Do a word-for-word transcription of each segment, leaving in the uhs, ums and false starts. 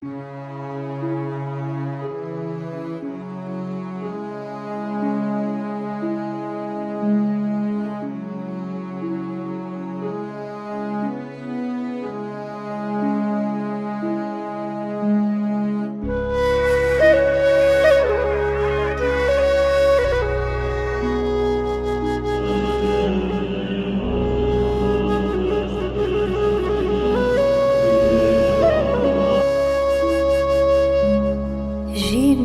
རིགས་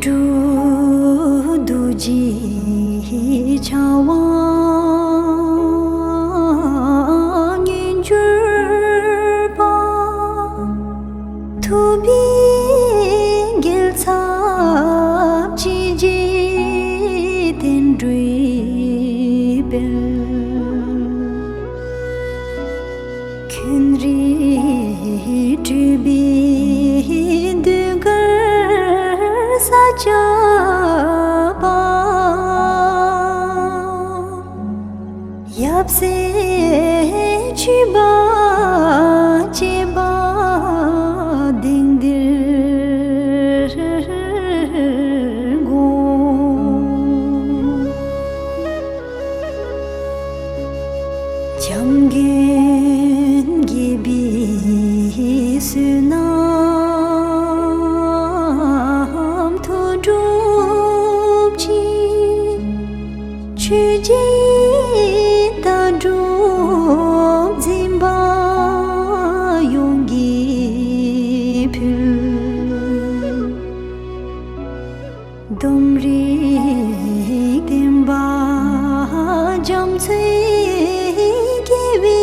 དྲུག་རྡོ་རྗེའི་ཕྱག་དབང་མངོན་གྱུར་པ། ཐུབ་པའི་རྒྱལ་ཚབ་ཆོས་རྗེ་བསྟན་འགྲོའི་དཔལ། ཁྱོད་རིགས་སྤྲུལ་པའི་ཟློས་གར་ས་སྐྱ་པ། ཡབ་སྲས་ཆོས་པ་བཅས་པ་གདན་འདིར་དགོངས། འཇམ་མགོན་དགྱེས་པའི་བསོད་ནམས་མཐུ་སྒྲུབ་ཅིང་། ཆོས་ཀྱི་ལྟ་གྲུབ་འཛིན་པ་ཡོངས་ཀྱིས་ཕུལ། ལྡུམ་རའི་སྟོན་པ་རྒྱ་མཚོའི་དགེ་བའི་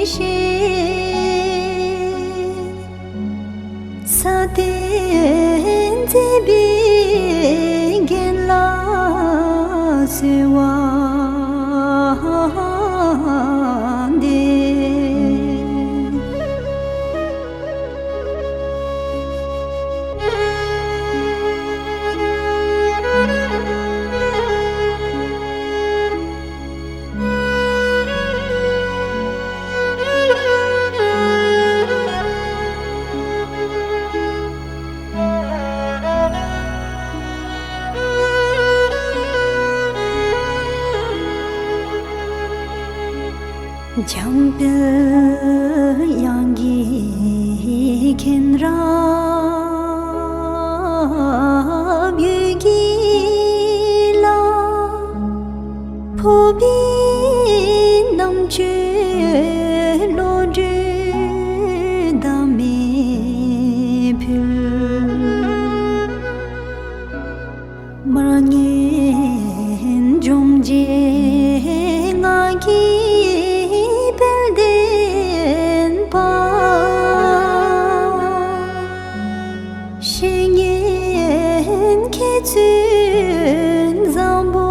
བཤེས། ས་སྟེང་མཛེས་པའི་རྒྱན་ལ་གསོལ་བ་འདེབས། འཇམ་དཔལ་དབྱངས་ཀྱི་མཁྱེན་རབ་འོད་ཀྱིས་ལ། ཕོར་པའི་རྣམ་དཔྱོད་བློ་གྲོས་ཟླ་མེད་ཕུལ། མ་རྙེད་འབྱུང་བཞིའི་ངང་གིས་དཔལ་ལྡན་པ། བཤེས་གཉེན་མཁས་བཙུན་བཟང་པོ་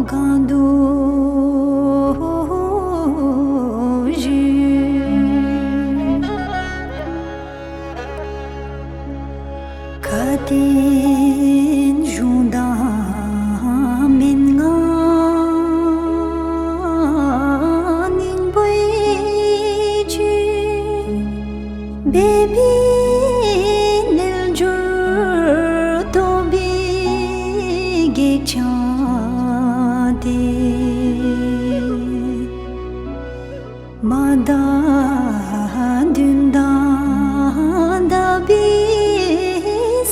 གང་དུ་བཞུགས། བཀའ་བསྟན་གཞུང་དང་མན་ངག་སྙིང་པོའི་ཆོས། སྦས་པའི་རྣལ་འབྱོར་རྟོགས་པའི་གེགས་བྱང་སྟེ། མ་དག་འདུན་དང་དག་པའི་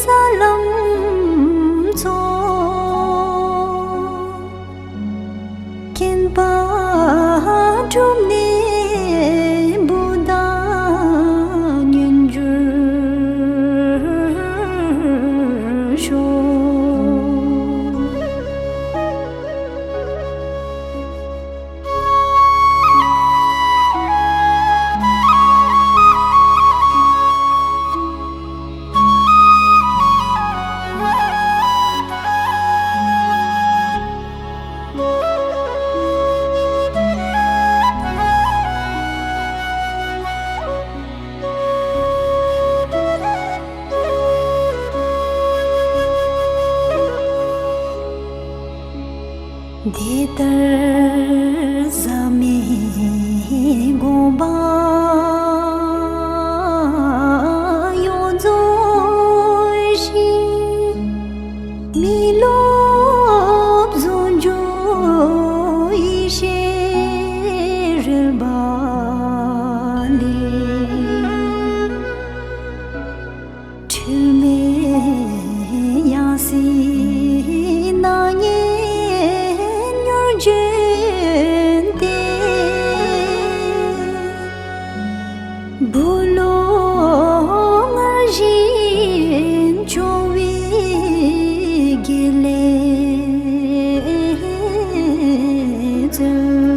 ས་ལམ་ཚོགས། མཁྱེན་པ་གྲུབ་ནས་བུ་དང་མཉམ་འགྱུར་ཤོག། དེ་ལྟར་ཟབ་མོའི་དགོངས་པ་ སེམས་